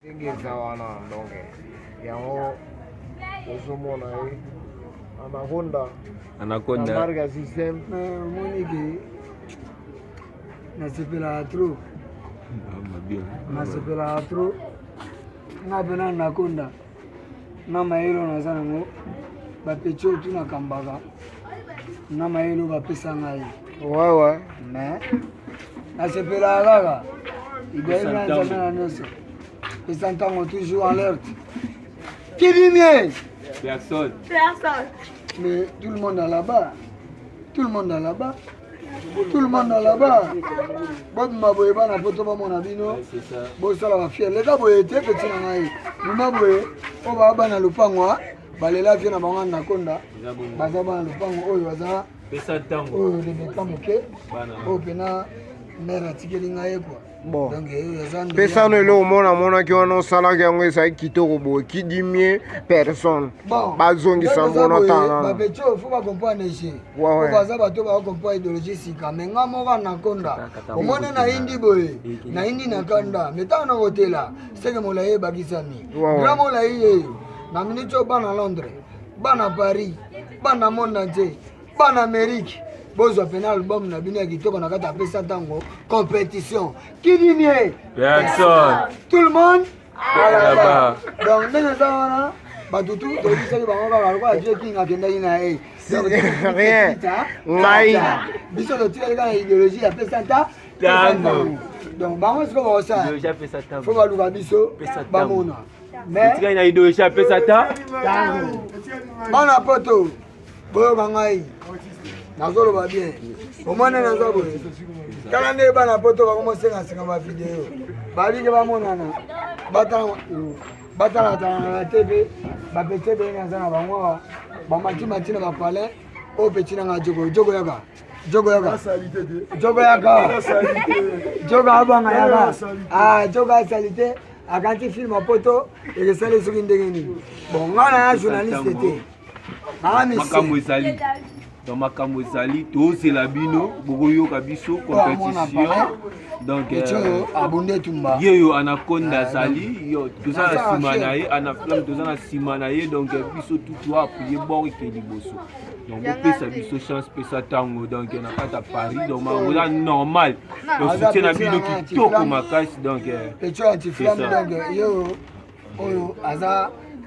Ndenge eza wana donc yango ozomona ye anaconda anaconda na marque ya système. Omoni ke nasepelaka trop, nasepelaka trop. Nga mpena anaconda na mayele oyo naza nango, bapeti oyo tu nakambaka na mayele oyo bapesa ngai. Mais nasepelaka kaka Ibrahim na Nzambe na nyonso. Pesa ntango, toujours alerte. Qui dit mieux? Personne. Personne. Mais tout le monde là-bas, tout le monde là-bas, tout le monde là-bas. Bobima boye, bana poto bamona bino. Bosala bafier, leka boye te, petit na ngai, bima boye. Oyo baa bana lopango balela vie na bango anakonda, baza bana lopango oyo baza Pesa ntango. Oyo lemeka moke oyo mpena mare atikeli ngai ye kua. Bon, pesano eloko mona amonaki wana osalaki yango ezalaki kitoko boye. Qui dit mieux? Personne. Bazongisa mona tala. Bapeti oyo faut bacomprendre je po baza bato bakocomprendre idéologie sika. Mais nga moko anakonda, omoni nayindi boye, nayindi na kanda, mais ntango nakotela seke molai ebakisami, grand molai yeyo na miniti oyo. Bana Londres, bana Paris, bana monde entier, bana Amérique, bozwa pena album na bino ya kitoko na kati apesa ntango compétition. Qui dit mieux? Personne. Tout le monde là-bas. Donc ndenge eza wana, bato tu toyebisaki bango kaka lokola vie king akendaki na ye. Rien ngai. Biso totikali kaka idéologie ya pesa nta Tango. Donc bango sikoyo bakosala, faut baluka biso bamona. Mais na idéologie apesa ta. Bana poto, boyoka ngai nazoloba bien. Omwana naza boye, tala nde bana poto bakomosengasenga bavideo, babike bamonana, batalatala na TV. Bapete beye naza na bango awa, bamatimati na bapalin oyo. Peti nanga jogo, jogo yaka, jogo yaka, jogo yaka, jogo abanga yaka. Ah, jogo asali te, akanti film ya poto ekesali soki ndenge nini. Bon, nga na ya journaliste te. Makambo ezali, donc makambo ezali, tozela bino, bokoyoka biso compétition. Donc abunde etumba. Ye oyo anaconda azali, yo toza na nsima na ye, ana flamme, toza na nsima na ye. Donc biso tutu apuye bord eke liboso. Donc bopesa biso chance, pesa ntango. Donc na kati ya Paris, donc makambo eza normal, donc soutien na bino kitoko makasi. Donc pecho antiflamme, donc yo oyo aza.